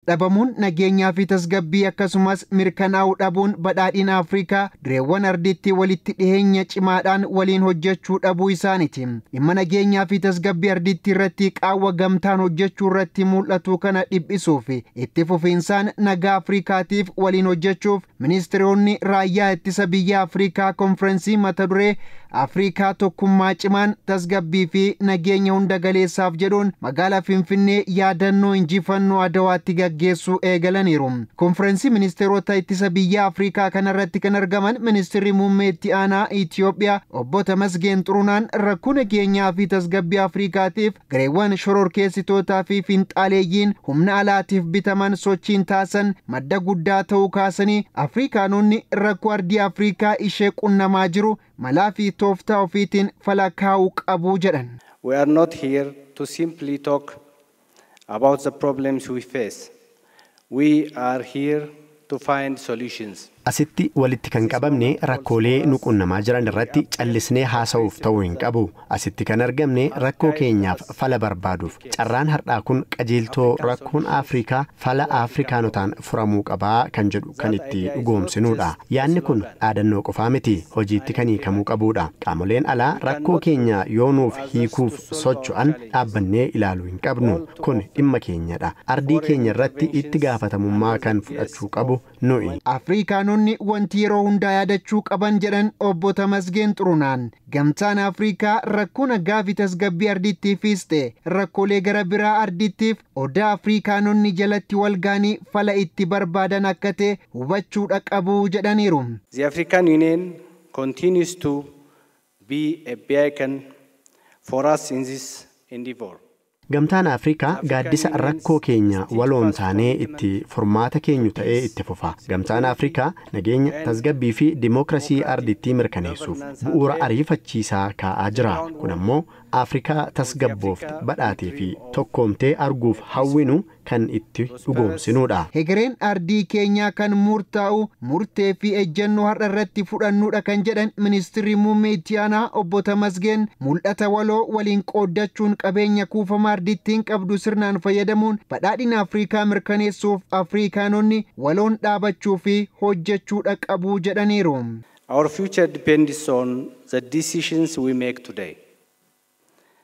Dhabamuun nageenyaa fi tasgabbii akkasumas mirkanaa'uu dhabuun badhaadhina Afrikaa dureewwan ardiitti walitti dhiheenya cimaadhaan waliin hojjechuu dhabuu isaaniiti. Dhimma nageenyaa fi tasgabbii ardiitti irratti qaawwa gamtaan hojjechuu irratti mul'atu kana dhiphisuu fi itti fufiinsaan nagaa Afrikaatiif waliin hojjechuuf ministeeronni raayyaa ittisa biyya Afrikaa konferensii mata duree "Afrikaa tokkummaa cimaan tasgabbii fi nageenya hunda galeessaaf" jedhuun magaalaa Finfinnee yaadannoo injifannoo Adawaatti gaggeessuu eegalaniiru. Konferensii ministeerota ittisa biyya Afrikaa kanarratti kan argaman Ministeerri Muummee Itti Aanaa Itiyoophiyaa Obbo Tamasgeen Xurunaan rakkoo nageenyaa fi tasgabbii Afrikaatiif gareewwan shororkeessitootaa fi finxaaleeyyiin humna alaatiif bitaman sochiin taasan madda guddaa ta'uu kaasanii, Afrikaanonni rakkoo ardii Afrikaa ishee qunnamaa jiru malaa fi tooftaa ofiitiin falakaa'uu qabu jedhan. We are not here to simply talk about the problems we face. We are here to find solutions. Asitti walitti kan qabamne rakkoolee nu qunnamaa jiran irratti callisnee haasa'uuf ta'uu hin qabu. Asitti kan argamne rakkoo keenyaaf fala barbaaduuf. Carraan har'aa kun qajeeltoo rakkoon Afrikaa fala Afrikaanotaan furamuu qabaa kan jedhu kan itti dhugoomsinuudha. Yaadni kun dhaadannoo qofaa miti, hojiitti kan hiikamuu qabuudha. Qaamoleen alaa rakkoo keenya yoo nuuf hiikuuf socho'an dhaabbannee ilaaluu hin qabnu. Kun dhimma keenyadha. Ardii keenya irratti itti gaafatamummaa kan fudhachuu qabu nuyi. Afrikaanonni wanti yeroo hundaa yaadachuu qaban, jedhan Obbo Tamasgeen Xurunaan, Gamtaan Afrikaa rakkoo nagaa fi tasgabbii ardiittiifis ta'e rakkoolee gara biraa ardiittiif odaa Afrikaanonni jalatti wal ga'anii fala itti barbaadan akka ta'e hubachuudha qabu jedhaniiru. The African Union continues to be a beacon for us in this endeavor. Gamtaan Afrikaa gaaddisa rakkoo keenya waloon taanee itti furmaata keenyu ta'ee itti fufa. Gamtaan Afrikaa nageenya, tasgabbii fi dimookiraasii ardittii mirkaneessuuf bu'uura ariifachiisaa kaa'aa jira. Kun ammoo Afrikaa tasgabboofte, badhaatee fi tokkoomtee arguuf hawwinu kan itti dhugoomsinuudha. Hegereen ardii keenyaa kan murtaa'u murtee fi ejjennoo har'a irratti fudhannuudha kan jedhan Ministeerri Muummee Itti Aanaa Obbo Tamasgeen, mul'ata waloo waliin qooddachuun qabeenya kuufama ardittiin qabdu sirnaan fayyadamuun badhaadhina Afrikaa mirkaneessuuf Afrikaanonni waloon dhaabachuu fi hojjechuudha qabu jedhaniiru. Our future depends on the decisions we make today.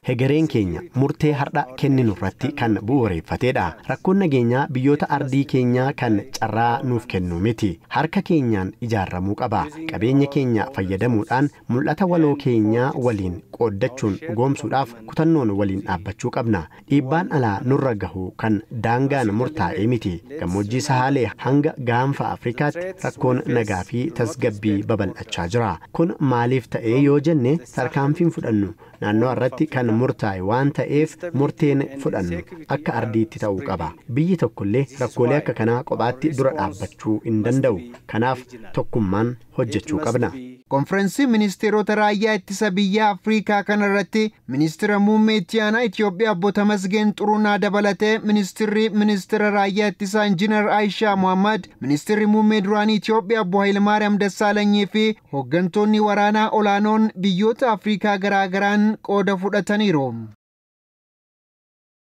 Hegereen keenya murtee har'a kenninu irratti kan bu'uureffateedha. Rakkoon nageenyaa biyyoota ardii keenyaa kan carraa nuuf kennu miti. Harka keenyaan ijaaramuu qaba. Qabeenya keenya fayyadamuudhaan mul'ata waloo keenyaa waliin qooddachuun dhugoomsuudhaaf kutannoon waliin dhaabbachuu qabna. Dhiibbaan alaa nurra gahu kan daangaan murtaa'ee miti. Gammoojjii Sahaalee hanga gaanfa Afrikaatti rakkoon nagaa fi tasgabbii babal'achaa jira. Kun maaliif ta'ee yoo jenne, tarkaanfiin fudhannu naannoo irratti kan murtaa'e waan ta'eef murteen fudhannu akka ardiitti ta'uu qaba. Biyyi tokkollee rakkoolee akka kanaa kophaatti dura dhaabbachuu hin danda'u. Kanaaf tokkummaan hojjechuu qabna. Konferensii ministeerota raayyaa ittisa biyya Afrikaa kanarratti Ministeera Muummee Itti Aanaa Itiyoophiyaa Obbo Tamasgeen Xurunaa dabalatee ministeerri ministeera raayyaa ittisaa Injiinar Aayishaa Mohammad, ministeerri muummee duraanii Itiyoophiyaa Obbo Hayilamaariyaam Dassaalanyii fi hooggantoonni waraanaa olaanoon biyyoota Afrikaa garaagaraan qooda fudhataniiru.